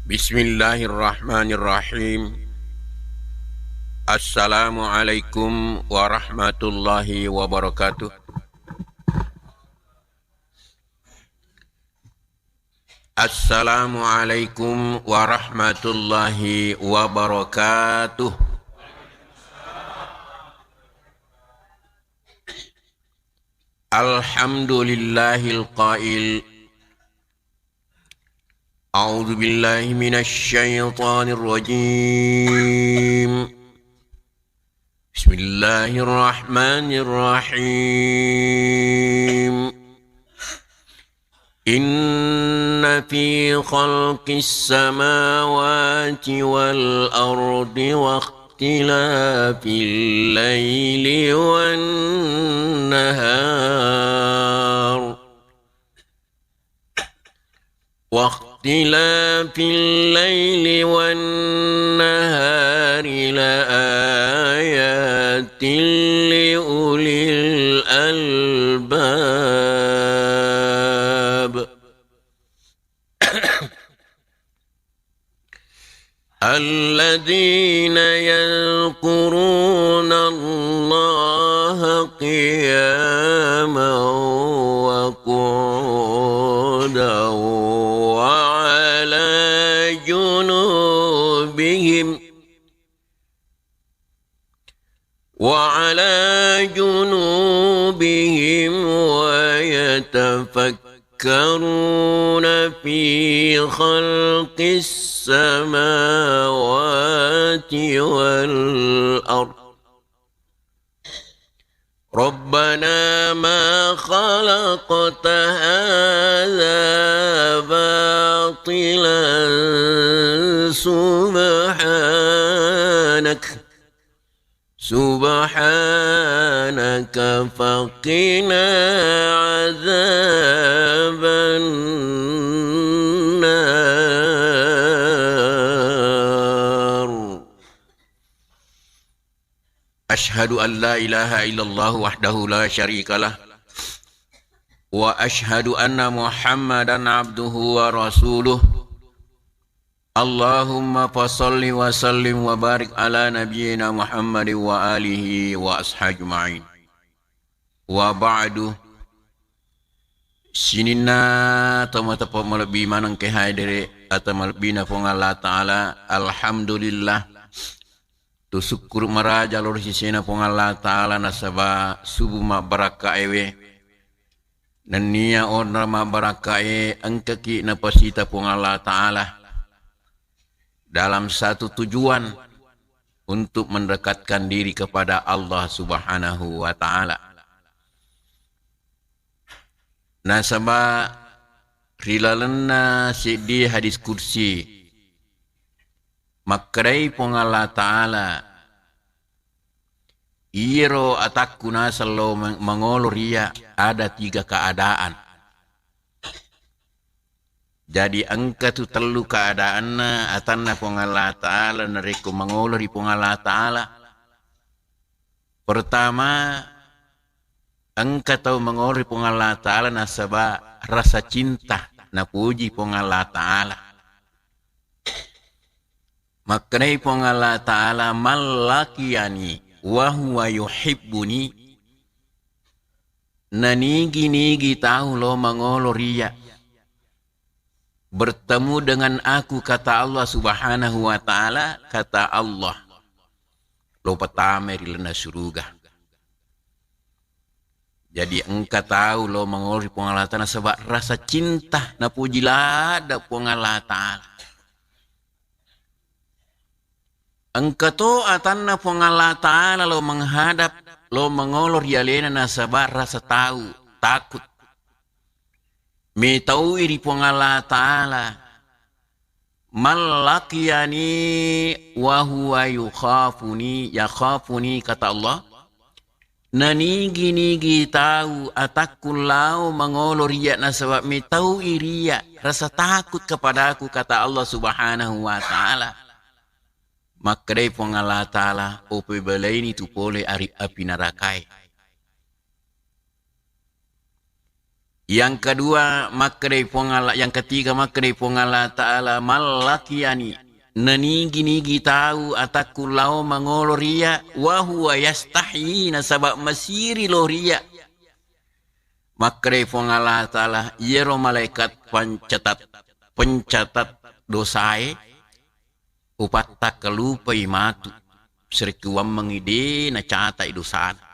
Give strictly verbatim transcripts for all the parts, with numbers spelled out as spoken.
Bismillahirrahmanirrahim. Assalamualaikum warahmatullahi wabarakatuh. Assalamualaikum warahmatullahi wabarakatuh. Alhamdulillahil qail. A'udzu billahi minasy syaithanir rajim. Bismillahirrahmanirrahim. Inna fi khalqis samawati wal ardi wakhtilafil laili wan nahar واختلاف الليل والنهار لآيات لأولي الألباب. الذين يذكرون الله قياما وقعودا وعلى جنوبهم وعلى جنوبهم ويتفكرون في خلق السماوات والأرض ربنا ما خلقت هذا باطلا سبحانك سبحانك فقنا عذاب النار. أشهد أن لا إله إلا الله وحده لا شريك له، وأشهد أن محمدا عبده ورسوله. Allahumma fasalli wa sallim wa barik ala nabiyyina Muhammadin wa alihi wa ashabihi ajma'in. Wa ba'du. Sininna tomatoa malebbi maneng ke haidere ata malebbina Puang Allah Ta'ala. Alhamdulillah. Tu sukkuru maraja lao ri sesena Puang Allah Ta'ala nasaba subu mabbarakka ewe. Nennia onrong mabbarakkae engkaki napasita Puang Allah Ta'ala dalam satu tujuan untuk mendekatkan diri kepada Allah Subhanahu wa Ta'ala. Nasaba ri lalenna seddi hadis kursi, makkedai Puang Allah Ta'ala, iyaro atakku naseng lao mangolo ria ada tiga keadaan. Jadi engka tu tellu keadaanna atanna Puang Allah Ta'ala narekko mangolo ri Puang Allah Ta'ala. Pertama, engka tau mangolo ri Puang Allah Ta'ala nasaba rasa cinta napuji Puang Allah Ta'ala. Makkedai Puang Allah Ta'ala, "Man laqiyani wa huwa yuhibbuni." Nanigi-nigi tau lo mangolo ria bertemu dengan aku, kata Allah Subhanahu wa Ta'ala, kata Allah, lo patamai ri lalenna suruga. Jadi engka tau lo mangolo ri Puang Allah Ta'ala nasaba rasa cinta napuji ladde Puang Allah Ta'ala. Engka to atanna Puang Allah Ta'ala lo menghadap, lo mangolo ri alena nasaba rasa tau, takut. Metaui ri Puang Allah Ta'ala. "Man laqiyani wa huwa yukhafuni, yakhafuni," kata Allah. Nanigi-nigi tau atakku lao mangolo ria nasaba metaui ria rasa takut kepadaku, kata Allah Subhanahu wa Ta'ala. Makkedai Puang Allah Ta'ala, "Upebalaini tu pole ari api narakae." Yang kedua, makkedai Puang Allah, yang ketiga, makkedai Puang Allah Ta'ala, "Mallakiyani, nanigi-nigi tau atakku lao mangolo ria, wa huwa yastahyi, nasaba masiri lo ria." Makkedai Puang Allah Ta'ala, "Iyaro malaikat pencatat, pencatat dosae, upattakkalupai matu, serekkuwammengngi de nacatai dosana."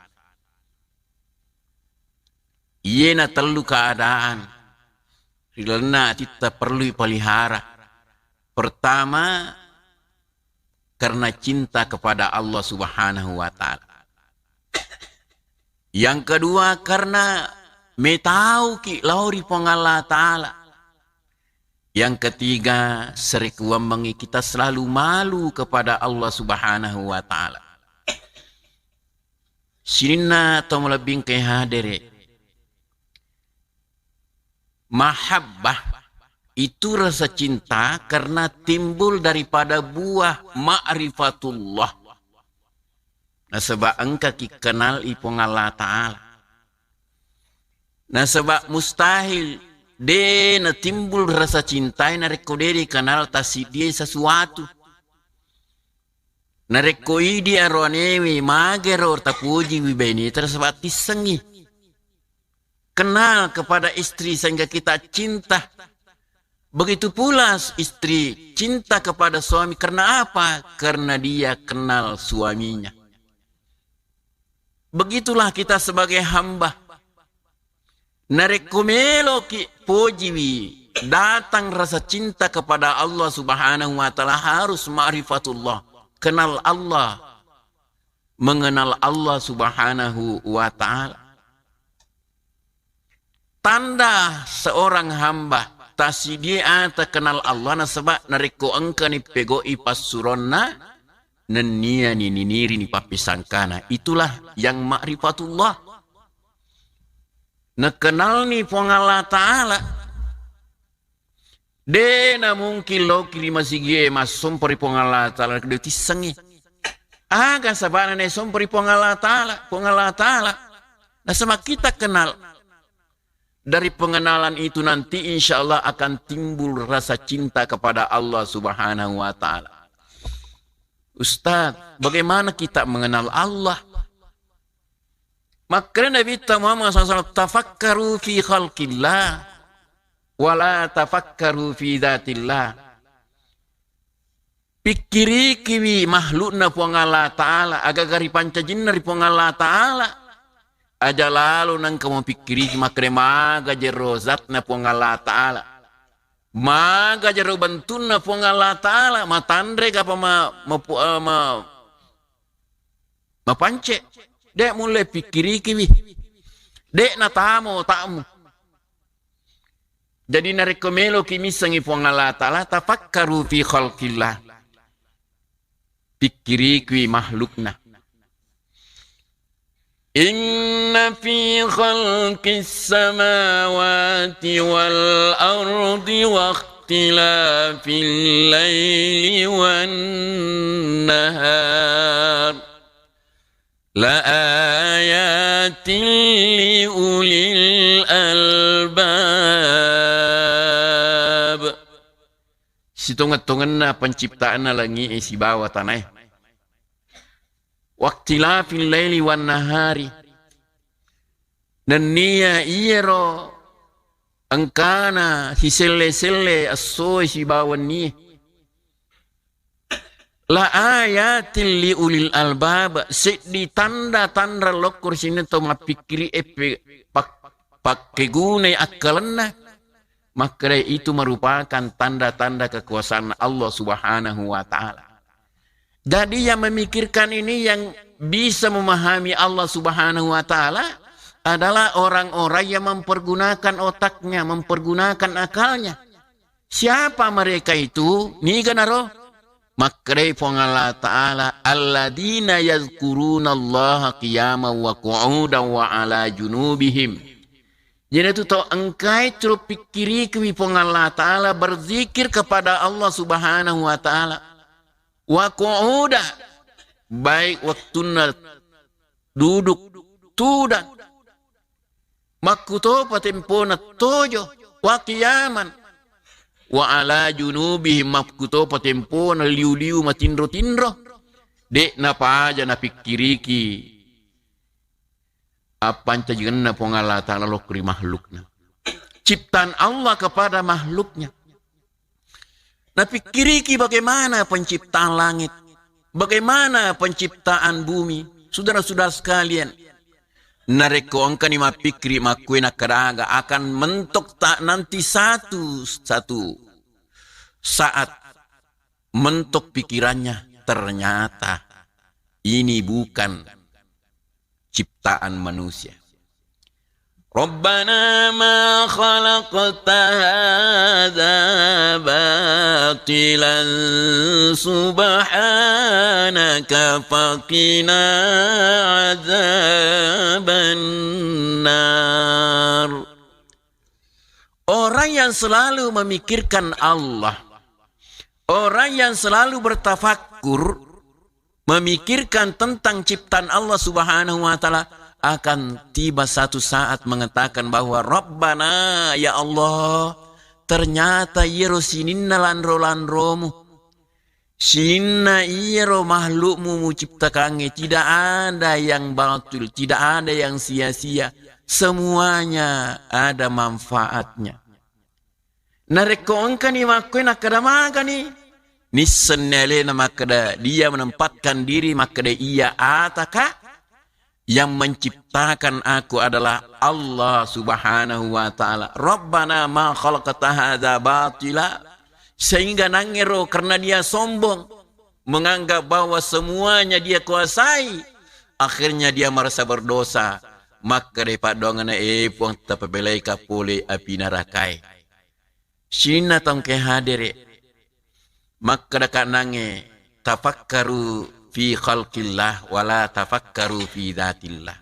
Iyena tellu keadaan ri lalenna atitta perlu ipelihara. Pertama, karena cinta kepada Allah Subhanahu wa Ta'ala. Yang kedua, karena metauki lao ri Puang Allah Ta'ala. Yang ketiga, serekkuwammengngi kita selalu malu kepada Allah Subhanahu wa Ta'ala. Sininna tau malebbingke hadere, mahabbah itu rasa cinta karena timbul daripada buah ma'rifatullah. Nasaba engkaki kenal i Puang Allah Ta'ala. Nasaba mustahil de natimbul rasa cintai narekko de dikenal tasidie sesuatu. Narekko idi aroanewe, magero tapojiwi baineta, nasaba tissengngi. Kenal kepada istri sehingga kita cinta. Begitu pula istri cinta kepada suami. Karena apa? Karena dia kenal suaminya. Begitulah kita sebagai hamba. Narekko meloki pojiwi, datang rasa cinta kepada Allah Subhanahu wa Ta'ala, harus ma'rifatullah, kenal Allah, mengenal Allah Subhanahu wa Ta'ala. Tanda seorang hamba tasidie ata kenal Allah nasaba narekko engkani pegau'i passuronna, nenniani ninirini pappisangkana. Itulah yang ma'rifatullah. Nakenalni Puang Allah Ta'ala. De na mungkin loki ri masigie massompa ri Puang Allah Ta'ala, de tissengngi. Aga sabana naisompa ri Puang Allah Ta'ala, Puang Allah Ta'ala. Nasaba kita kenal. Dari pengenalan itu nanti insya Allah akan timbul rasa cinta kepada Allah Subhanahu wa Ta'ala. Ustaz, bagaimana kita mengenal Allah? Makkeda Nabitta Muhammad sallallahu alaihi wasallam, "Tafakkaru fi khalqillah, wa la tafakkaru fi dzatillah." Pikkirikiwi makhlukna Puang Allah Ta'ala, agaga ripancajinna ri Puang Allah Ta'ala. Aja lalo nengka mupikkiriki makkeda maga jero zatna Puang Allah Ta'ala. Maga jero bentunna Puang Allah Ta'ala, matanre gapa ma-, mapu-, eh, ma-, mapance. De mulle pikkirikiwi. De natamo otakmu. Jadi narekko meloki missengi Puang Allah Ta'ala, tafakkaru fi khalqillah. Pikkirikiwi makhlukna. Inna fi khalqis samawati wal ardi wa ikhtilafil laili wan nahar la ayatin li ulil albab. Sitongeng-tongenna penciptaanna langi'e sibawa tanae. Waktilafil laili wan nahari. Nennia iyaro engkana siselle-selle essoe sibawa wennie. La ayatin li ulil albab, seddi tanda-tanda lokko ri sininna tau mappikkiri eppe pak-, pakkegunai akkalenna. Makkeda itu merupakan tanda-tanda kekuasaan Allah Subhanahu wa Ta'ala. Jadi, yang memikirkan ini, yang bisa memahami Allah Subhanahu wa Ta'ala adalah orang-orang yang mempergunakan otaknya, mempergunakan akalnya. Siapa mereka itu? Niga naro? Makkedai Puang Allah Ta'ala, "Alladzina yadzkurunallaha qiyaman wa qu'udan wa ala junubihim." Iyanatu tau engkae curo pikkirikiwi Puang Allah Ta'ala, berzikir kepada Allah Subhanahu wa Ta'ala. Wa qu'uda, baik waktunna duduk, tudang. Makkutopa tempona tojo, wa qiyaman, wa ala junubihim, makkutopa tempona liu-liu matinro-tinro. De' napaja napikkiriki appancajikenna Puang Allah Ta'ala lokko ri makhlukna. Ciptaan Allah kepada makhluknya. Napikkiriki bagaimana penciptaan langit, bagaimana penciptaan bumi. Saudara-saudara sekalian, narekko engkani mappikkiri makkue nakkadaga akan mentok tak nanti satu, satu saat mentok pikirannya, ternyata ini bukan ciptaan manusia. Rabbana ma khalaqta hadza batilan subhanaka faqina adzaban nar. Orang yang selalu memikirkan Allah, orang yang selalu bertafakkur, memikirkan tentang ciptaan Allah Subhanahu wa Ta'ala, akan tiba satu saat mengatakan bahwa, "Rabbana, ya Allah, ternyata iyaro sininna lanro-lanromu, sininna iyaro makhlukmu muciptakangnge, tidak ada yang batil, tidak ada yang sia-sia, semuanya ada manfaatnya." Narekko engkani makkue nakkeda magani, nissenni alena makkeda dia menempatkan diri, makkeda iya ataka, yang menciptakan aku adalah Allah Subhanahu wa Ta'ala. Rabbana ma khalaqta hadza batila, sehingga nangero karena dia sombong, menganggap bahwa semuanya dia kuasai, akhirnya dia merasa berdosa. Makkeda paddoangenna, "Eh Puang, tapabelaika pole api narakae." Sininna tongke hadere, makkeda kanangnge, "Tafakkaru fi khalqillah wala tafakkaru fi dzatillah."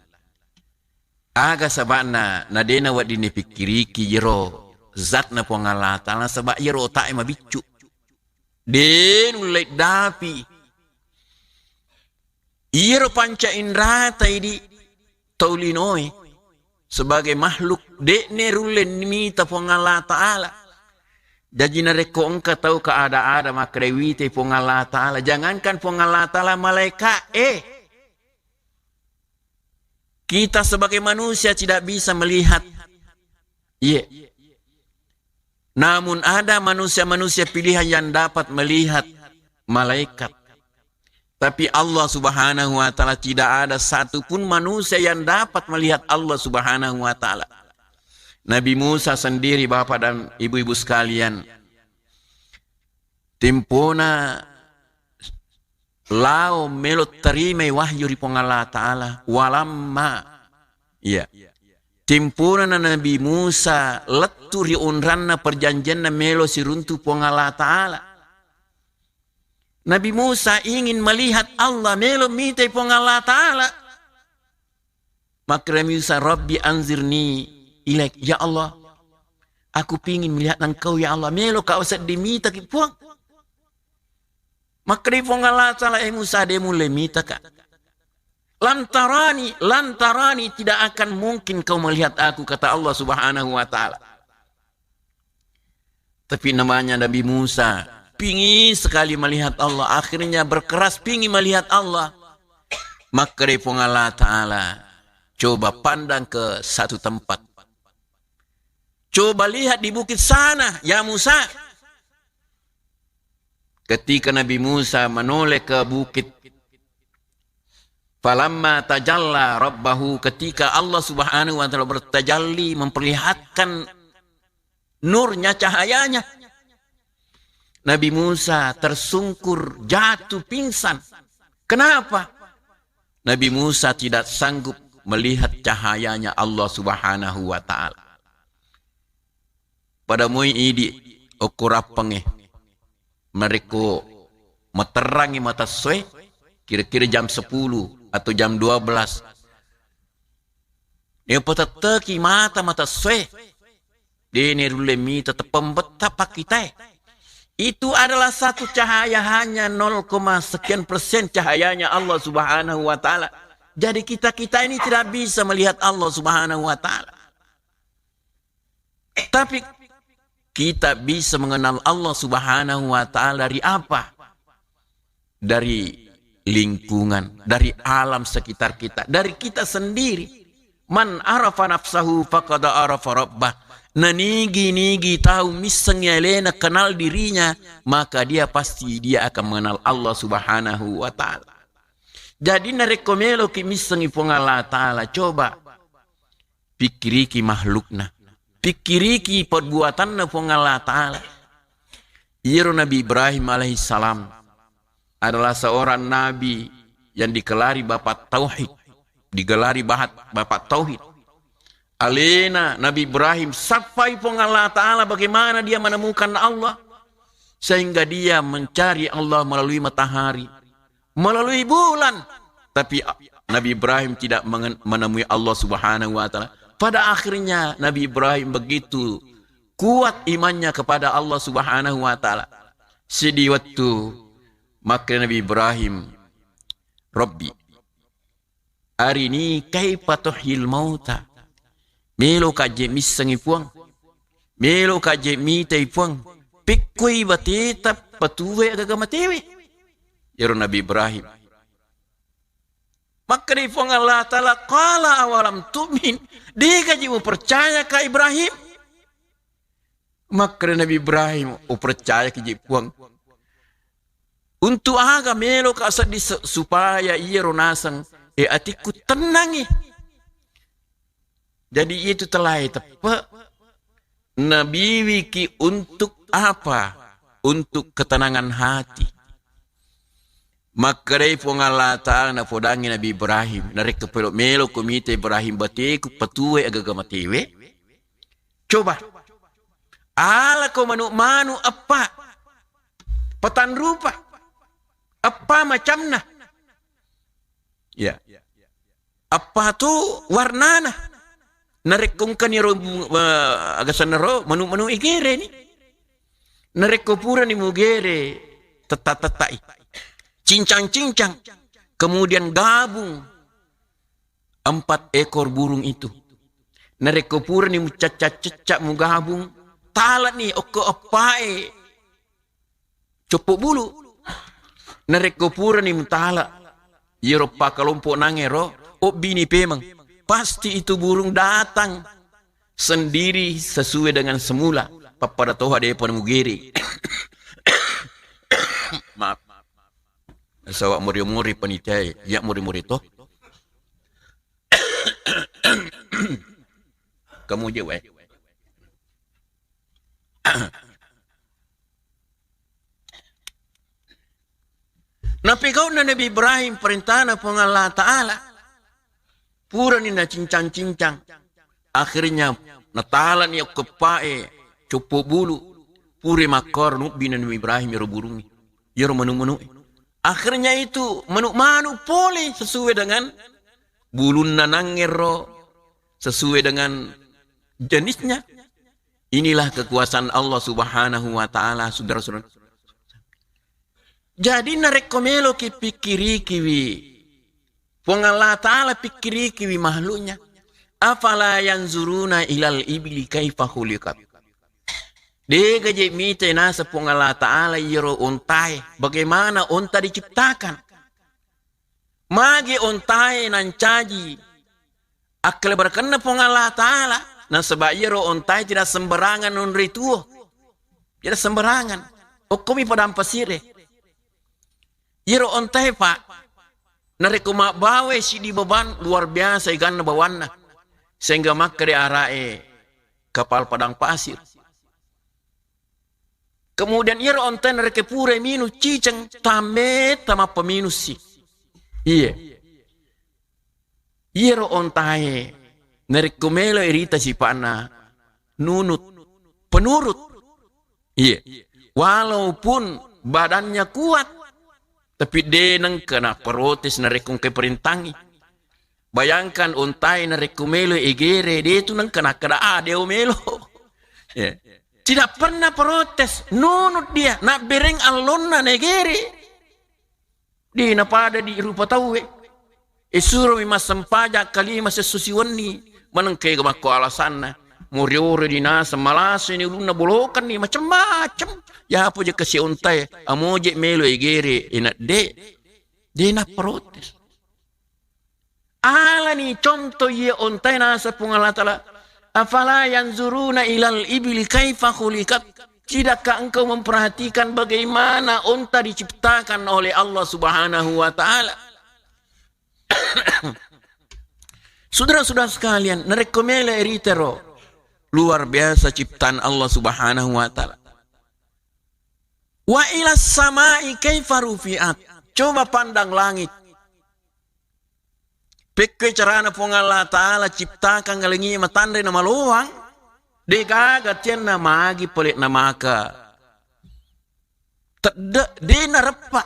Aga saba'na nadena wedding nipikkiriki yero zatna Puang Allah Ta'ala, saba' yero otak'e mabiccu. De' nulle dapi. Iyaro panca indrata idi tau linoe sebagai makhluk, de'ne rulle mita Puang Allah Ta'ala. Jaji narekko engka tau ka ada-ada makkeda wite Puang Allah Ta'ala, jangankan Puang Allah Ta'ala, malaika, eh, kita sebagai manusia tidak bisa melihat. Iya. Namun ada manusia-manusia pilihan yang dapat melihat malaikat. Tapi Allah Subhanahu wa Ta'ala, tidak ada satu pun manusia yang dapat melihat Allah Subhanahu wa Ta'ala. Nabi Musa sendiri, Bapak dan Ibu-ibu sekalian, tempona lao melo tarimai wahyu ri Puang Allah Ta'ala, walamma, iya, tempona na Nabi Musa lettu ri onranna perjanjianna melo siruntu Puang Allah Ta'ala. Nabi Musa ingin melihat Allah, melo mitai Puang Allah Ta'ala. Makkeda Musa, "Rabbi anzirni ilaik." Ya Allah, aku pingin melihat Engkau, ya Allah. Melo ka seddi mitaki, Puang. Makkeda Puang Allah Ta'ala, "Eh Musa, de mulle mitaka. Lan tarani, lan tarani, tidak akan mungkin kau melihat aku," kata Allah Subhanahu wa Ta'ala. Tapi namanya Nabi Musa, pingin sekali melihat Allah. Akhirnya berkeras pingin melihat Allah. Makkeda Puang Allah Ta'ala, "Coba pandang ke satu tempat. Coba lihat di bukit sana, ya Musa." Ketika Nabi Musa menoleh ke bukit, falamma tajalla rabbahu, ketika Allah Subhanahu wa Ta'ala bertajalli, memperlihatkan nurnya, cahayanya, Nabi Musa tersungkur, jatuh pingsan. Kenapa? Nabi Musa tidak sanggup melihat cahayanya Allah Subhanahu wa Ta'ala. Pada moi idi okko rappangnge, narekko materrangngi mata essoe, kira-kira jam sepuluh atau jam dua belas, nepatetteki mata, mata essoe, de nerulle mita, teppa mabetta pakkitae. Itu adalah satu cahaya, hanya nol koma sekian persen cahayanya Allah Subhanahu wa Ta'ala. Jadi kita-kita ini tidak bisa melihat Allah Subhanahu wa Ta'ala. Tapi kita bisa mengenal Allah Subhanahu wa Ta'ala dari apa? Dari lingkungan, dari alam sekitar kita, dari kita sendiri. Man arafa nafsahu faqad arafa rabbah. Nanigi-nigi tau missengngi alena, kenal dirinya, maka dia pasti dia akan mengenal Allah Subhanahu wa Ta'ala. Jadi narekko meloki missengngi Puang Allah Ta'ala, coba pikkiriki makhlukna. Pikkiriki perbuatanna Puang Allah Ta'ala. Iyaro Nabi Ibrahim alaihissalam adalah seorang nabi yang dikelari bapak tauhid. Digelari bahat-, bapak tauhid. Alena Nabi Ibrahim sappai Puang Allah Ta'ala bagaimana dia menemukan Allah, sehingga dia mencari Allah melalui matahari, melalui bulan. Tapi, a-, Nabi Ibrahim tidak mengen-, menemui Allah Subhanahu wa Ta'ala. Pada akhirnya Nabi Ibrahim begitu kuat imannya kepada Allah Subhanahu wa Ta'ala. Seddi wettu makkeda Nabi Ibrahim, "Rabbi, arini kaifa tuhyil mauta." Meloka je missengngi Puang. Meloka je mitai Puang. Pekkoi bateta patuwe agaga matewe. Iyaro Nabi Ibrahim. Makkedai Puang Allah Ta'ala, "Qala awalam tu'min?" Degaji mupercaya ka Ibrahim? Makkeda Nabi Ibrahim, "Upercayaki je Puang. Untuk aga meloka seddi se-, supaya iyaro naseng, e, atikku tennangi." Jadi itu telah teppe nabiwiki untuk apa? Untuk ketenangan hati. Makkedai Puang Allah Ta'ala napodangi Nabi Ibrahim, narekko pelo-, meloko mita Ibrahim bateku patuwe agaga matewe, coba alako manu-manu eppa, petan rupa, eppa macamna. Ya. Eppa tu warnana. Narekko engkani ro, eh, agasannaro manu-manu igereni. Narekko purani mugere tetta-tettai. Cincang-cincang. Kemudian gabung empat ekor burung itu. Narekko purani mucacca-cacca mugabung, talani okko eppae coppo bulu. Narekko purani mutala iyaro pakkalompo nangero, obbini pemeng. Pasti itu burung datang sendiri sesuai dengan semula. Pappada toha depa mugere. Maaf. Sawa muri-muri panitiae, ya muri-muri to. Kamu je wae. Napegau'na Nabi Ibrahim perintana Puang Allah Ta'ala. Purani nacincang-cincang. Akhirnya natalani okko eppae coppo bulu. Pure makkoro nubbi Nabi Ibrahim iyaro burungnge, iyaro manu-manu'e. Akhirnya itu manu-manu pole sesuai dengan bulunna nangero, sesuai dengan jenisnya. Inilah kekuasaan Allah Subhanahu wa Ta'ala, saudara-saudara. Jadi, narekko meloki pikkirikiwi Puang Allah Ta'ala, pikkirikiwi makhluknya. Afala yanzuruna ilal ibli kaifa khuliqat. Dega je mita nasa Puang Allah Ta'ala iyaro ontae, bagaimana onta diciptakan. Magi ontae nancaji akkalebarekenna Puang Allah Ta'ala, nasaba iyaro ontae tidak sembarangan nonroi tuo. Tidak sembarangan. Okkomi padang pasire. Iyaro ontae, Pak, narekko mabbawai siddi beban, luar biasa eganna bawanna. Sehingga makkeda arae kapal padang pasir. Kemudian iyaro ontae narekko pura minung ciceng, tammetta mappaminussi. Iye. Iyaro ontae narekko melo irita sipa'na nunut, penurut. Iye. Walaupun badannya kuat, tapi de nengka naprotes narekko engka perintangi. Bayangkan ontae narekko melo egere, de tu nengka nakkeda, "Ah, deo melo." Ya. Tidak pernah protes, nunut dia, nabbereng allonna negere. De napada di rupa tauwe. E, suromi massempajang kalima sesso siwenni, manengka ega makko alasanna. Moriore dinaseng, malaseni ulunna, bolokenni, macem-macem. Yapo je kasi ontae, amoje melo egere, enadde. De naprotes. Alani contoh iye ontae naseng Puang Allah Ta'ala. "Afala yanzuruna ilal ibili kaifa khuliqat?" Tidakkah engkau memperhatikan bagaimana onta diciptakan oleh Allah Subhanahu wa Ta'ala? Saudara-saudara sekalian, narekko melo eritero, luar biasa ciptaan Allah Subhanahu wa Ta'ala. "Wa ilas samai kaifa rufi'at?" Coba pandang langit. Pekkoi carana Puang Allah Ta'ala ciptakan langi matanre na maloang, degaga tianna magi pole namaka. Tedde, de nareppa.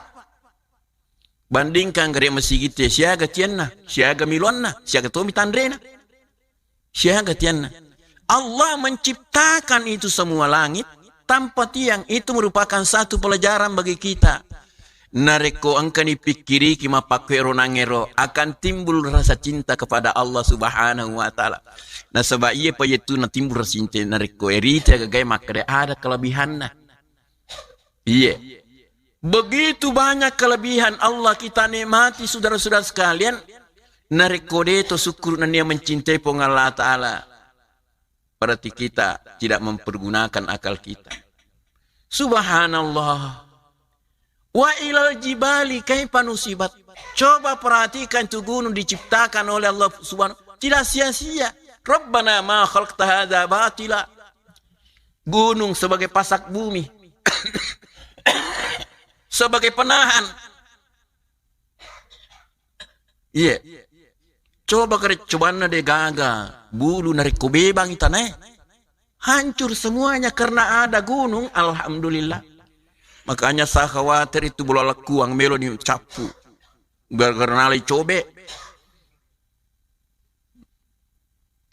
Bandingkan gare masigite, siaga tianna, siaga miloanna, siaga tomi tanrena. Siaga tianna. Allah menciptakan itu semua langit tanpa tiang. Itu merupakan satu pelajaran bagi kita. Narekko engkani pikkiriki mappakkuero nangero, akan timbul rasa cinta kepada Allah Subhanahu wa Ta'ala. Nasaba iya pa yetu natimbul rasa cinta narekko erita gagai makkeda ada kelebihanna. Iya. Begitu banyak kelebihan Allah kita nikmati, saudara-saudara sekalian. Narekko deto syukur nennia mencintai Puang Allah Ta'ala, berarti kita tidak mempergunakan akal kita. Subhanallah. "Wa ilal jibali kaifa nusibat?" Coba perhatikan itu gunung diciptakan oleh Allah Subhanahu. Tidak sia-sia. "Rabbana ma khalaqta hadza batila." Gunung sebagai pasak bumi. Sebagai penahan. Iya. Coba kare, cobanna de gaga bulu narekko bebangi tanae. Hancur semuanya karena ada gunung, alhamdulillah. Makanya saya khawatir itu bulu alakkuang melo ni cappu. Gara-gara nalai cobe.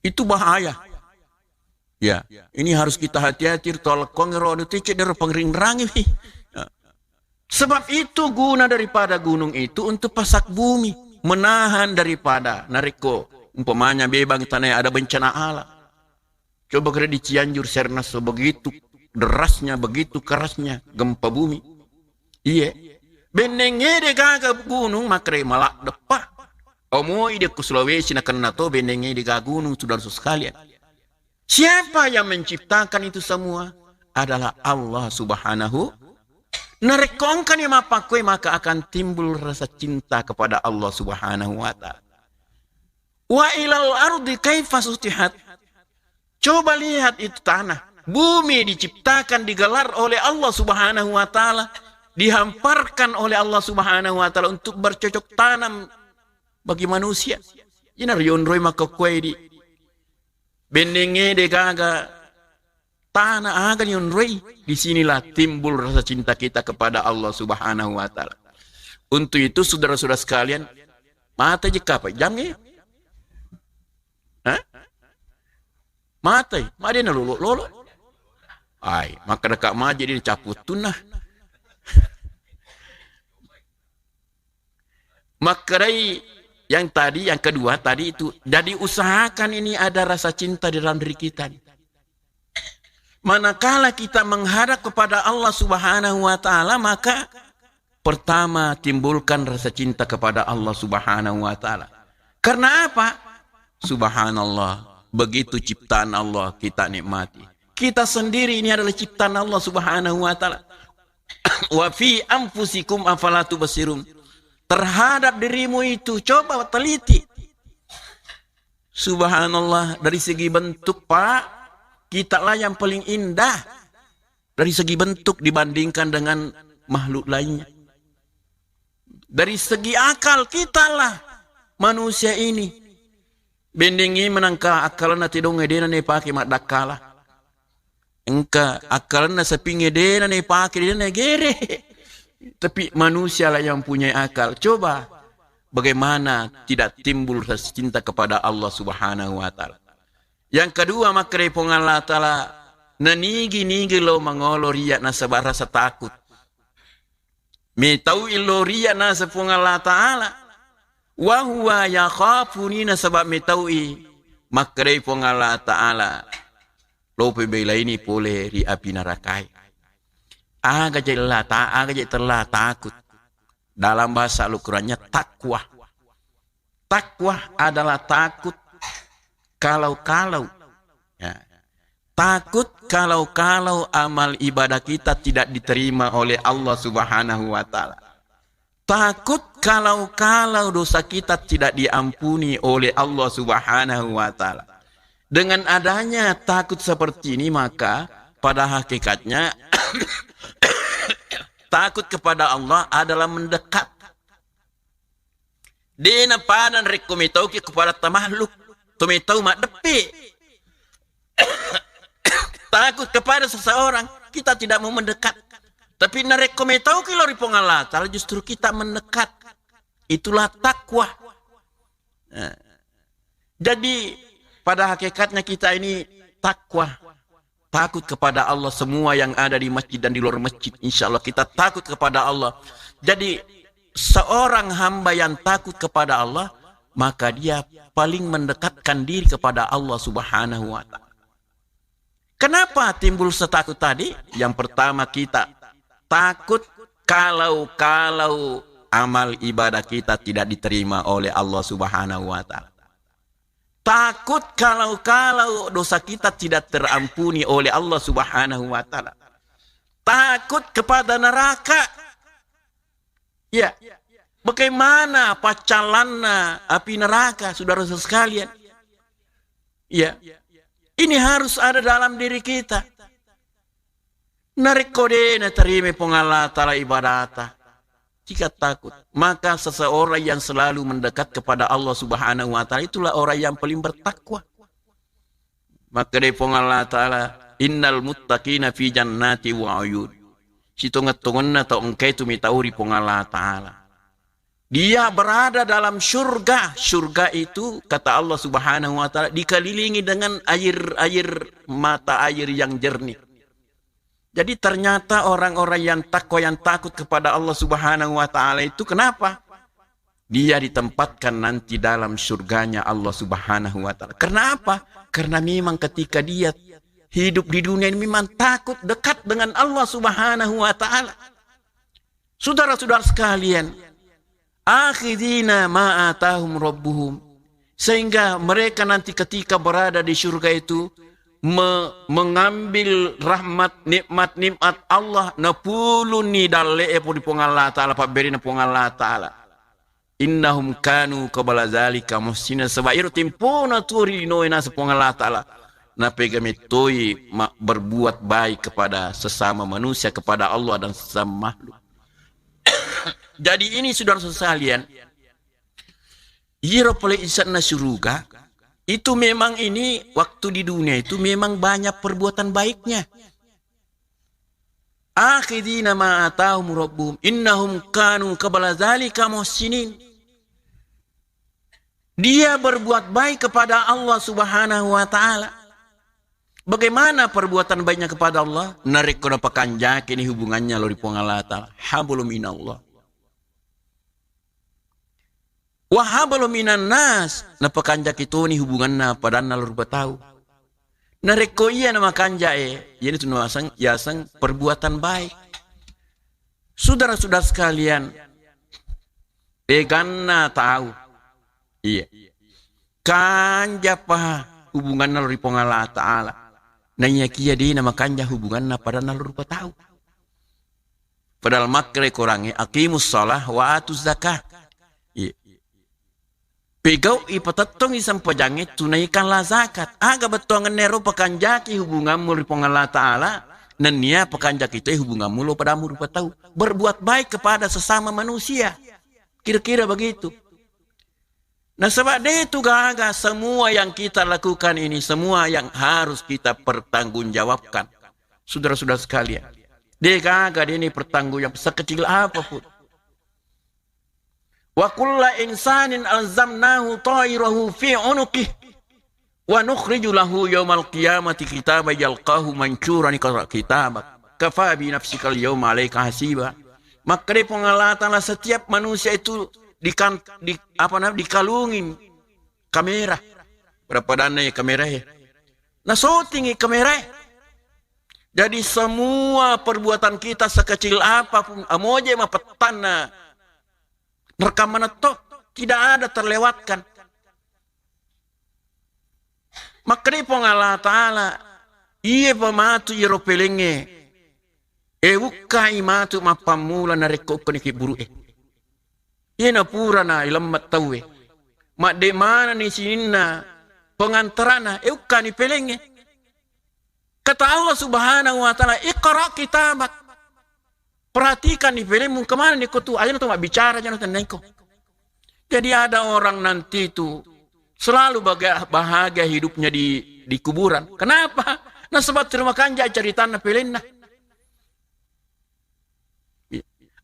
Itu bahaya. Ya, ini harus kita hati-hati, to alakkuang ro anu tecek dero pangring-rangi. Ya. Sebab itu guna daripada gunung itu untuk pasak bumi, menahan daripada narekko umpamanya bebang tanah ada bencana alam. Coba kira di Cianjur, Sernas, begitu derasnya, begitu kerasnya gempa bumi. Iya. Benneng ede gaga gunung makre maladdepa. Omoi de ku Sulawesi nakenna to benneng ede gaga gunung, saudara sekalian. Siapa yang menciptakan itu semua? Adalah Allah Subhanahu. Narekko engkani mappakkoi, maka akan timbul rasa cinta kepada Allah Subhanahu wa Ta'ala. Wa ilal ardi kaifa sutihat? Coba lihat itu tanah. Bumi diciptakan, digelar oleh Allah Subhanahu wa Ta'ala, dihamparkan oleh Allah Subhanahu wa Ta'ala untuk bercocok tanam bagi manusia. Ina rionroi maka kue di bennenge de gaga tanah aga nionroi. Di sinilah timbul rasa cinta kita kepada Allah Subhanahu wa Ta'ala. Untuk itu, saudara-saudara sekalian, mata je kapa jange? Hah? Mata, ma de na lolo-lolo. Ai, maka deka maje di capu tunna. Makkedai yang tadi, yang kedua tadi itu, jadi usahakan ini ada rasa cinta di dalam diri kita nih. Manakala kita menghadap kepada Allah Subhanahu wa Ta'ala, maka pertama timbulkan rasa cinta kepada Allah Subhanahu wa Ta'ala. Karena apa? Subhanallah, begitu ciptaan Allah kita nikmati. Kita sendiri ini adalah ciptaan Allah Subhanahu wa Ta'ala. Wa fi anfusikum afala tubsirun. Terhadap dirimu itu, coba teliti. Subhanallah, dari segi bentuk, Pak, kita lah yang paling indah dari segi bentuk dibandingkan dengan makhluk lainnya. Dari segi akal, kitalah manusia ini. Bendengngi menangka akkalenna tedong edena ne pake maddakkala. Engka akkalenna sapingnge dena ne pake, dena ne gere. Tapi manusia lah yang punya akal. Coba bagaimana tidak timbul rasa cinta kepada Allah Subhanahu wa Ta'ala. Yang kedua, makkeda Puang Allah Ta'ala, nanigi-nigi lo mangolo ria nasaba rasa takut. Metau illo ria naseng Puang Allah Ta'ala. Wa huwa yakhafuni, nasaba metau i. Makkedai Puang Allah Ta'ala, Topa belaini pole ri api nerakae. Aga je la ta-, aga je tella takut. Dalam bahasa Al-Qurannya takwa. Takwa adalah takut kalau-kalau. Ya. Takut kalau-kalau amal ibadah kita tidak diterima oleh Allah Subhanahu wa Ta'ala. Takut kalau-kalau dosa kita tidak diampuni oleh Allah Subhanahu wa Ta'ala. Dengan adanya takut seperti ini, maka pada hakikatnya takut kepada Allah adalah mendekat. Dena pada rekko metauki kepada tamakhluk, to metau maddeppe. Takut kepada seseorang, kita tidak mau mendekat. Tapi narekko metauki lao ri Puang Allah Ta'ala, justru kita mendekat. Itulah takwa. Nah, jadi pada hakikatnya kita ini takwa, takut kepada Allah. Semua yang ada di masjid dan di luar masjid, insya Allah kita takut kepada Allah. Jadi seorang hamba yang takut kepada Allah, maka dia paling mendekatkan diri kepada Allah Subhanahu wa Ta'ala. Kenapa timbul setakut tadi? Yang pertama, kita takut kalau-kalau amal ibadah kita tidak diterima oleh Allah Subhanahu wa Ta'ala. Takut kalau-kalau dosa kita tidak terampuni oleh Allah Subhanahu wa Ta'ala. Takut kepada neraka. Ya. Bagaimana paccalanna api neraka, saudara sekalian? Ya. Ini harus ada dalam diri kita. Narekko de naterima Puang Allah Ta'ala ibadata, jika takut, maka seseorang yang selalu mendekat kepada Allah Subhanahu wa Ta'ala, itulah orang yang paling bertakwa. Makkeda Puang Allah Ta'ala, "Innal muttaqina fi jannati wa uyun." Sitongeng-tongenna tau engkai tu mitau ri Puang Allah Ta'ala. Dia berada dalam surga. Surga itu, kata Allah Subhanahu wa Ta'ala, dikelilingi dengan air-air, mata air yang jernih. Jadi ternyata orang-orang yang takwa, yang takut kepada Allah Subhanahu wa Ta'ala itu, kenapa? Dia ditempatkan nanti dalam surganya Allah Subhanahu wa Ta'ala. Karena apa? Karena memang ketika dia hidup di dunia ini memang takut dekat dengan Allah Subhanahu wa Ta'ala. Saudara-saudara sekalian, akhidina ma atahum rabbuhum, sehingga mereka nanti ketika berada di surga itu me-, mengambil rahmat, nikmat-nikmat Allah, napuluni dalle e podi Puang Allah Ta'ala, pabberina Puang Allah Ta'ala. Innahum kanu qabla zalika muhsinin, sebab iro tempona tu ri linoe naseng Puang Allah Ta'ala, napega mettoi ma-, berbuat baik kepada sesama manusia, kepada Allah dan sesama makhluk. Jadi ini, saudara sekalian, iro pole isenna suruga itu memang ini waktu di dunia itu memang banyak perbuatan baiknya. Akhidina ma atahum rabbuhum innahum kanu qabla zalika muhsinin. Dia berbuat baik kepada Allah Subhanahu wa Ta'ala. Bagaimana perbuatan baiknya kepada Allah? Narekko napakanjaki ni hubungannya lao ri Puang Allah Ta'ala. Hablum minallah. Wa hablum minan nas, napakanjaki toni hubunganna padanna lao rupa tau. Narekko iya namakanja'e, iyanitu naseng, yaseng perbuatan baik. Saudara-saudara sekalian, deganna tau. Iya. Kanjapa hubunganna lao ri Puang Allah Ta'ala. Naiyakiya de namakanja hubunganna padanna lao rupa tau. Padahal makkeda Korangnge, "Aqimus shalah wa atuz zakah." Iya. Pegau'i, patettongi sempajangnge, tunaikanlah zakat. Aga bettuangenna ero pakanjaki hubungammu ri Puang Allah Ta'ala, nennia pakanjaki toi hubungammu lao padamu rupa tau. Berbuat baik kepada sesama manusia. Kira-kira begitu. Nasaba de tu gaga, semua yang kita lakukan ini, semua yang harus kita pertanggungjawabkan. Saudara-saudara sekalian, de gaga de ni pertanggungjawab sekecil apapun. Wa kulla insanin alzamnahu ta'irahu fi unuqih. Wa nukhriju lahu yaumal qiyamati kitaban yalqahu mansyura, iqra kitabak. Kafa bi nafsikal yauma alaika hasiba. Makkeda Puang Allah Ta'ala, setiap manusia itu dikan-, di, apa namanya, dikalungin kamera. Berapa dana ya kamera ya? Nasotingi kamerae. Jadi semua perbuatan kita sekecil apapun, amoje mapettanna rekam manetto, tidak ada terlewatkan. Makkedai Puang Allah Ta'ala, iye pa matu iyaro pelengnge, e ukkai matu mappammula narekko ukkani kibburu'e. Iyena purana ilemmet tauwe. Madde manenni sininna pengantarana, e ukkani pelengnge. Kata Allah Subhanahu wa Ta'ala, "Iqra kitabak." Perhatikan ni pelemmu, kemana ni kotu? Aja tu mabbicara, aja tu tennengko. Jadi ada orang nanti itu selalu baga-, bahagia hidupnya di, di kuburan. Kenapa? Nasaba terima kanja caritanna pelenna.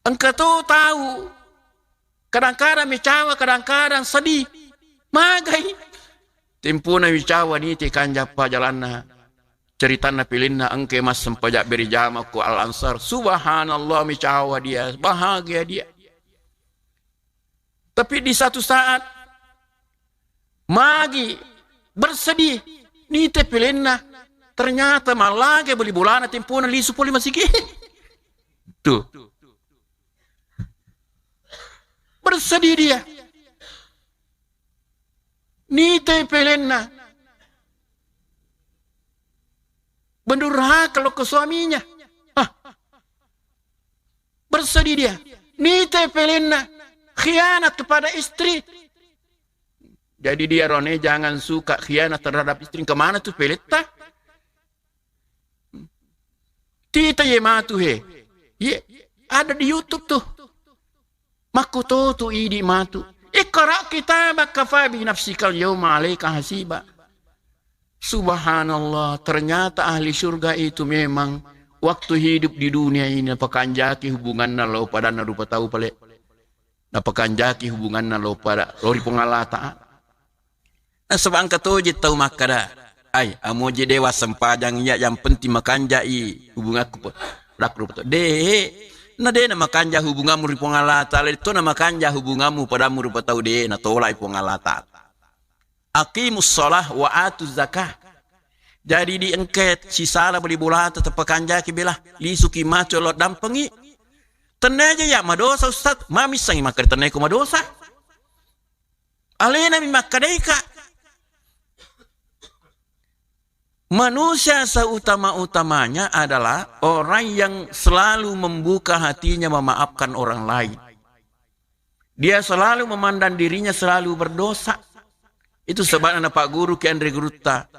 Engka to tau kadang-kadang mecawa, kadang-kadang sedih. Magai. Tempona mecawa ni te kanjappa jalanna. Ceritanna pelenna engke massempajang berjamaah ko Al-Ansar. Subhanallah, mecawa dia, bahagia dia. Tapi di satu saat, magi bersedih, nite pelenna, ternyata mallaga beli bolana tempona lisu pole masigi. Tuh. Bersedih dia. Nite pelenna. Mendurhaka lo ke suaminya. Hah. Bersedih dia. Nite pelenna. Khianat kepada istri. Jadi dia rone jangan suka khianat terhadap istri. Kemana tuh peletta? Tita ye matu he. Ye, ada di YouTube tuh. Makkutotu idi matu. Iqra kitabaka kafa bi nafsikal yauma alaika hasiba. Subhanallah, ternyata ahli surga itu memang waktu hidup di dunia ini napakanjaki hubunganna lao padanna rupa tau pale. Napakanjaki hubunganna lao pada, lao ri Puang Allah Ta'ala. Nasaba engka toje tau makkada, "Ai, amoje dewa sempajang iya, yang penting makanjai hubungakku pe-, pada rupa tau." De, na de na makanja hubunganmu ri Puang Allah Ta'ala, to na makanja hubunganmu padamu rupa tau, de, natolai Puang Allah Ta'ala. "Aqimus shalah wa atuz zakah." Jadi di engke sisala beli bolata tepakanjaki bela, lisuki maco lo dampengi. Tennaja ya madosa, Ustaz, mamissangi makkada tennaiko madosa. Alena mi makkadaika. Manusia seutama-utamanya adalah orang yang selalu membuka hatinya memaafkan orang lain. Dia selalu memandang dirinya selalu berdosa. Itu sebabnya Pak Guru Ki Andre Gurutta.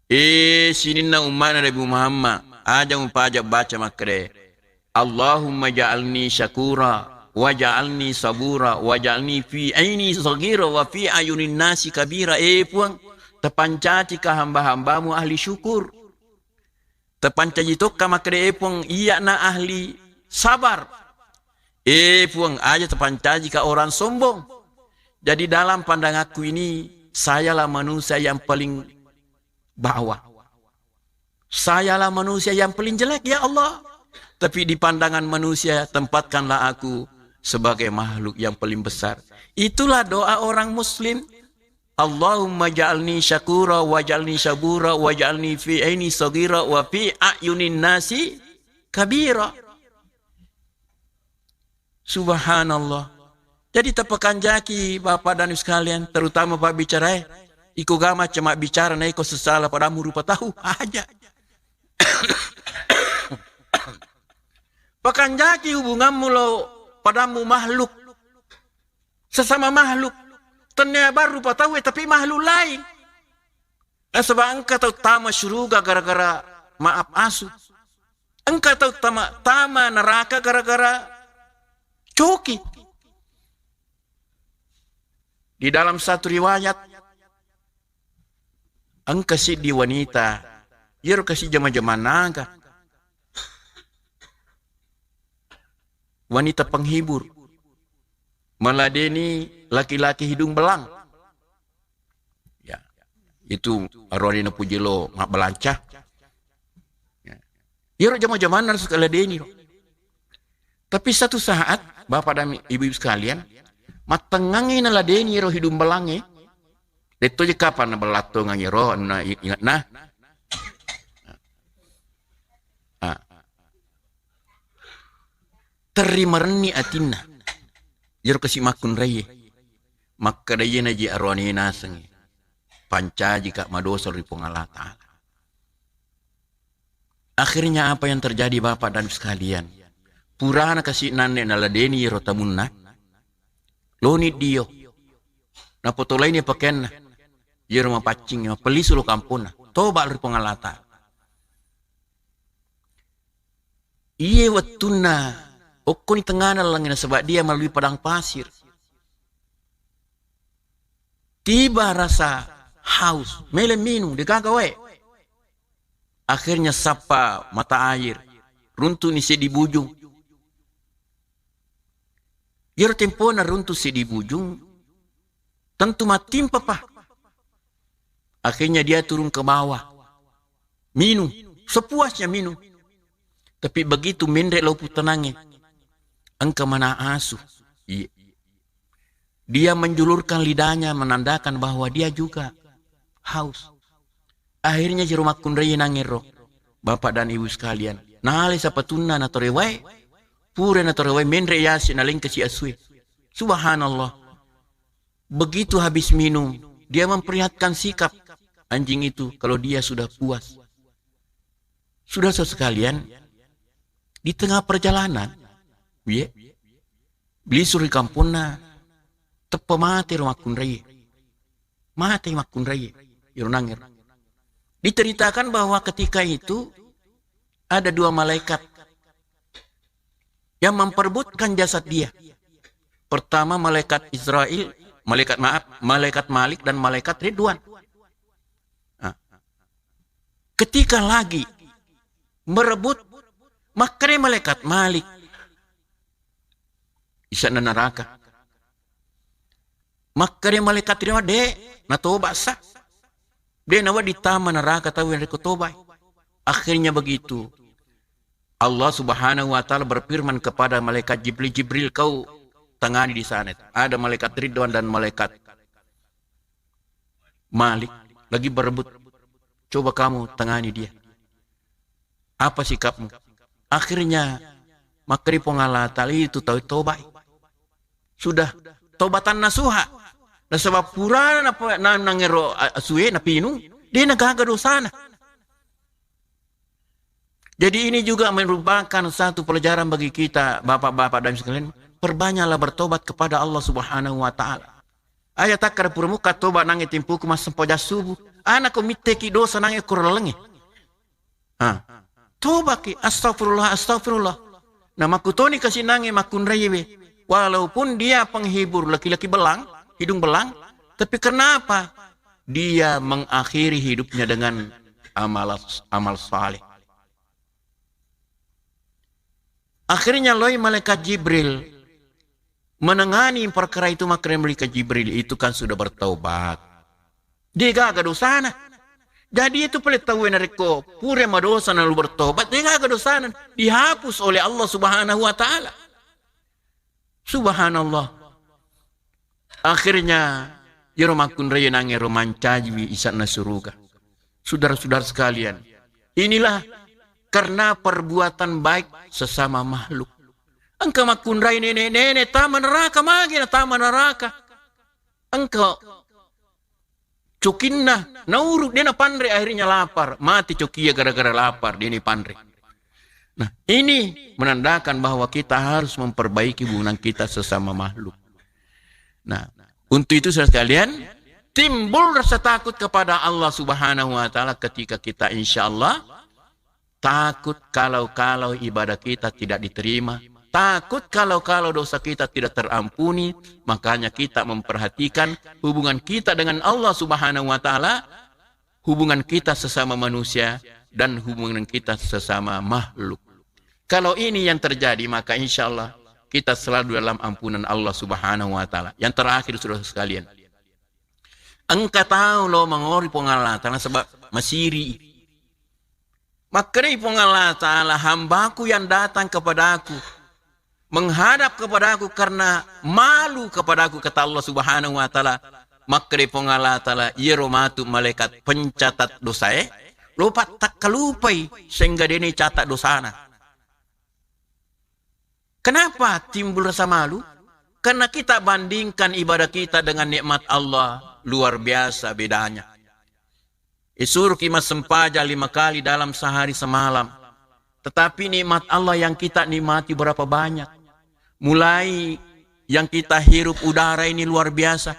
Eh, sininna ummana Nabi Muhammad, aja mupaja baca makkede. Allahumma ja'alni syakura, wa ja'alni sabura, wa ja'alni fi aini sagira, wa fi ayunin nasi kabira. Eh, Puang, tapancaji ka hamba-hambamu ahli syukur. Tapancaji tokka makkede, eh, Puang, iyana ahli sabar. Eh, Puang, aja tapancaji ka orang sombong. Jadi dalam pandanganku ini, sayalah manusia yang paling bawah. Sayalah manusia yang paling jelek, ya Allah. Tapi di pandangan manusia, tempatkanlah aku sebagai makhluk yang paling besar. Itulah doa orang muslim. Allahumma ja'alni syakura, wa ja'alni sabura, wa ja'alni fi aini sagira, wa fi ayunin nasi kabira. Subhanallah. Jadi tapakanjaki Bapak dan Ibu sekalian, terutama Pak bicarae, iko gama cuma bicara na iko sesala padamu rupa tau aja. Pakanjaki hubunganmu lo padamu makhluk. Sesama makhluk. Tennia baru rupa tau, tapi makhluk lain. Nasaba engka tau tama syuruga gara-gara maaf asu. Engka tau tama, tama neraka gara-gara coki. Di dalam satu riwayat, engka siddi wanita, iyaro kasi jama-jama naga. Wanita penghibur. Meladeni laki-laki hidung belang. Ya. Itu aroni napuji lo mabbalanca. Ya. Iyaro jama-jamanna harus kaladeni lo. Tapi satu saat, Bapak dan Ibu-ibu sekalian, mattengngangi naladeni ro hidung belangnge. Detto je kapan nabelattongangi ro, na i-, ingatna. Terri marenni atinna. Iyaro kasi makkunraie. Makkeda iyenaji aroane nasengnge. Pancajika madosa ri Puang Allah Ta'ala. Akhirnya apa yang terjadi, Bapak dan sekalian? Purana kasi nanne naladeni iyaro tamunna. Loni dio. Napotolaini pakeanna. Iyaro mapaccing, mapellisu lo kamponna. Toba ri Puang Allah Ta'ala. Iye wettunna okkoni tengngana lalengnge nasaba dia melalui padang pasir. Tiba rasa haus, mele minung, degaga wae. Akhirnya sappa mata air, runtu'ni seddi bujung. Iyaro tempona runtu seddi bujung, tentu mattimpa pa. Akhirnya dia turun ke bawah. Minum. Sepuasnya minum. Tapi begitu menre' lao putanangnge, engka mana asu. Iya. Dia menjulurkan lidahnya menandakan bahwa dia juga haus. Akhirnya jero makkunrai nangero. Bapak dan Ibu sekalian, nale sapatunna natorewai, pura natorewai menre' yase nalengkasi asue. Subhanallah. Begitu habis minum, dia memperlihatkan sikap anjing itu kalau dia sudah puas. Sudah sekalian, di tengah perjalanan, ye, beli suri kampungna, teppa mate ro makkunrai. Mate makkunrai, iro nangero. Diceritakan bahwa ketika itu ada dua malaikat yang memperebutkan jasad dia. Pertama malaikat Israel, malaikat, maaf, malaikat Malik dan malaikat Ridwan. Nah, ketika lagi merebut, makkeda malaikat Malik, isanna neraka. Makkeda malaikat Ridwan, de', natoba sa. De' nawedding tama neraka tau yang reko tobai. Akhirnya begitu. Allah Subhanahu wa Ta'ala berfirman kepada malaikat Jibril, "Jibril, kau tangani di sana." Ada malaikat Ridwan dan malaikat Malik lagi berebut. "Coba kamu tangani dia. Apa sikapmu?" Akhirnya makkeda Puang Allah Ta'ala, "Itu tau tobai. Sudah taubatan nasuha." Nasaba purana napa-, na-, nangero a-, asue napinung, de' nagaga dosana. Jadi ini juga merupakan satu pelajaran bagi kita, bapak-bapak dan sekalian, perbanyaklah bertobat kepada Allah Subhanahu wa Ta'ala. Aya takkara pura mukka toba nangnge timpuku massempo jassubu. Anako mitteki dosa nangnge kuro lalengnge. Ha. Tobaki, astagfirullah, astagfirullah. Nah, makkutoni kasi nangnge makkunraiwe. Walaupun dia penghibur laki-laki belang, hidung belang, tapi kenapa? Dia mengakhiri hidupnya dengan amal, amal saleh. Akhirnya loi malaikat Jibril menangani perkara itu, makkeda malaikat Jibril, "Itu kan sudah bertaubat. De' gaga dosana." Jadi itu pale tauwe narekko pura madosa nalu bertobat, de' gaga dosana, dihapus oleh Allah Subhanahu wa Ta'ala. Subhanallah. Akhirnya, iyaro makkunrai nangero mancajiwi isanna suruga. Saudara-saudara sekalian, inilah karena perbuatan baik sesama makhluk. Engka makkunrai nene-nene tama neraka, magi na tama neraka. Engka cokinna, nauru, de' napanre, akhirnya lapar. Mati cokia gara-gara lapar, de' napanre. Nah, ini menandakan bahwa kita harus memperbaiki hubungan kita sesama makhluk. Nah, untuk itu, saudara sekalian, timbul rasa takut kepada Allah Subhanahu wa Ta'ala ketika kita, insya Allah, takut kalau-kalau ibadah kita tidak diterima, takut kalau-kalau dosa kita tidak terampuni. Makanya kita memperhatikan hubungan kita dengan Allah Subhanahu wa Ta'ala, hubungan kita sesama manusia, dan hubungan kita sesama makhluk. Kalau ini yang terjadi, maka insya Allah kita selalu dalam ampunan Allah Subhanahu wa Ta'ala. Yang terakhir, saudara sekalian, engka tau lo mangori Puang Allah Ta'ala sebab masiri. Makkedai Puang Allah Ta'ala, "Hambaku yang datang kepadaku, menghadap kepadaku karena malu kepadaku," kata Allah Subhanahu wa Ta'ala. Makkedai Puang Allah Ta'ala, "Iyaro matu malaikat pencatat dosae, lopa takkalupai sehingga de' nacatat dosana." Kenapa timbul rasa malu? Karena kita bandingkan ibadah kita dengan nikmat Allah, luar biasa bedanya. Isuruki massempajang lima kali dalam sehari semalam. Tetapi nikmat Allah yang kita nikmati berapa banyak? Mulai yang kita hirup udara ini luar biasa.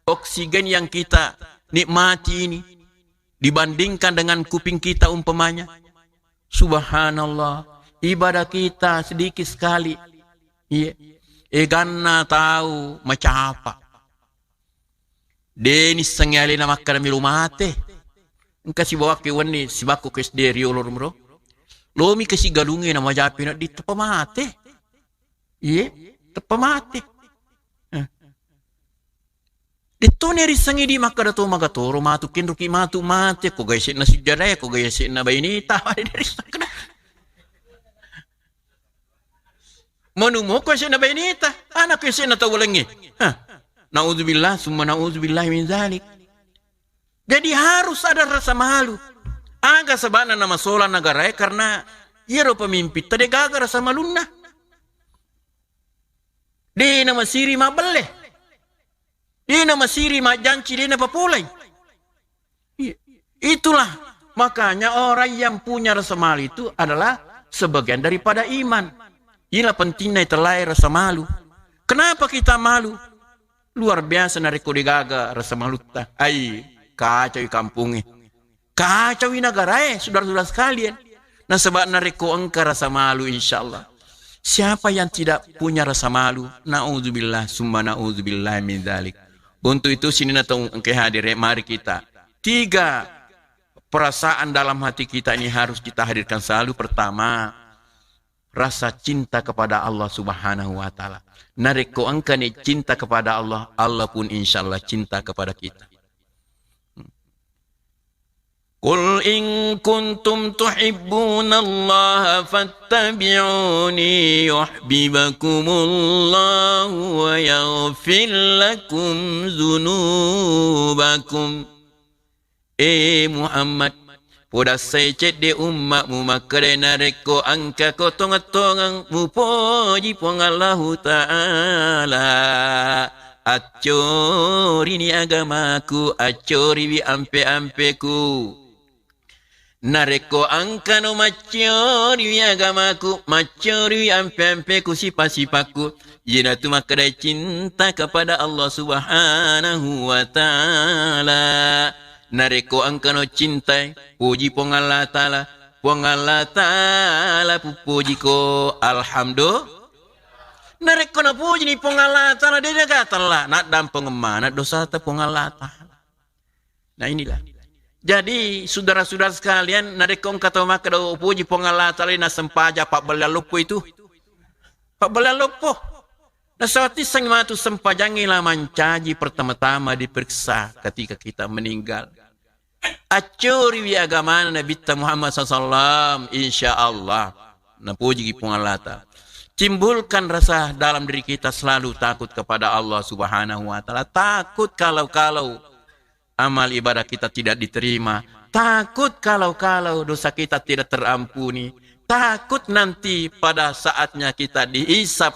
Oksigen yang kita nikmati ini dibandingkan dengan kuping kita umpamanya. Subhanallah, ibadah kita sedikit sekali. Iya. Eganna tau macapa. De nissengngi alena makkeda melo mate. Engka sibawakki wenni sibakku ke S D riolo ro. Lomi ke sigalungnge na majapi na diteppa mate. Iye, teppa mate. Eh. Dettone rissengngi di makkeda to magatoro matu kenroki matu mate ko gaisek na sujjadae ko gaisek na baineta. Manu moko ese'na baineta, anakku ese'na tau laingnge. Hah. Naudzubillah, summa naudzubillah min zalik. Jadi harus ada rasa malu. Aga sabana namasola nagarae karena iyaro pemimpin tadi gaga rasa malunna. De namasiri mabelle. De namasiri majjanci, de napapolai. Iya. Itulah makanya orang yang punya rasa malu itu adalah sebagian daripada iman. Inilah pentingnya itulah rasa malu. Kenapa kita malu? Luar biasa narekko degaga rasa malutta. Ai, kacau kampungnge. Kacawi nagarae, saudara-saudara sekalian. Nasaba narekko engka rasa malu, insyaallah. Siapa yang tidak punya rasa malu? Naudzubillah, summa naudzubillah min dzalik. Untuk itu, sininna tau engka hadire, mari kita. Tiga perasaan dalam hati kita ini harus kita hadirkan selalu. Pertama, rasa cinta kepada Allah Subhanahu wa Ta'ala. Narekko engkani cinta kepada Allah, Allah pun insyaallah cinta kepada kita. Qul in kuntum tuhibbunallaha fattabi'uni yuhibbukumullahu wa yaghfir lakum dzunubakum. E Muhammad, podassai cedde umma'mu makkedai narekko engkako tongeng-tongeng mupoji Puang Allahu Ta'ala, accorini agamaku, accoriwi ampe-ampeku. Narekko engkano maccoriwi agamaku, maccoriwi ampe-ampeku, sipa-sipakku, iyanatu makkedai cinta kepada Allah Subhanahu wa Ta'ala. Narekko engkano cintai, puji Puang Allah Ta'ala, Puang Allah Ta'ala pupujiko, alhamdulillah. Narekko napujini Puang Allah Ta'ala, de nagatella, naddampengeng maneng dosata Puang Allah Ta'ala. Nah, inilah. Jadi, saudara-saudara sekalian, narekko engka tau makkeda, "Oh, puji Puang Allah Ta'ala, nasempaja pabbelleang loppo itu." Pabbelleang loppo. Nasaba tisseng matu sempajangnge la mancaji pertama-tama diperiksa ketika kita meninggal. Accoriwi agamana Nabitta Muhammad sallallahu alaihi wasallam, insya Allah. Napujiki Puang Allah Ta'ala. Timbulkan rasa dalam diri kita selalu takut kepada Allah Subhanahu wa Ta'ala. Takut kalau-kalau amal ibadah kita tidak diterima. Takut kalau-kalau dosa kita tidak terampuni. Takut nanti pada saatnya kita dihisab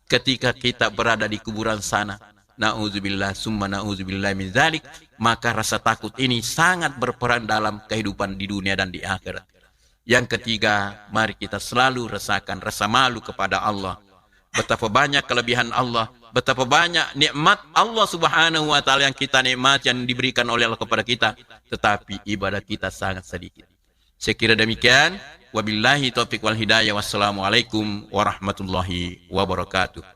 ketika kita berada di kuburan sana. Na'udzubillah, summa na'udzubillah min dzalik. Maka rasa takut ini sangat berperan dalam kehidupan di dunia dan di akhirat. Yang ketiga, mari kita selalu rasakan rasa malu kepada Allah. Betapa banyak kelebihan Allah, betapa banyak nikmat Allah Subhanahu wa Ta'ala yang kita nikmati, yang diberikan oleh Allah kepada kita, tetapi ibadah kita sangat sedikit. Saya kira demikian. Wabillahi taufiq wal hidayah. Wassalamualaikum warahmatullahi wabarakatuh.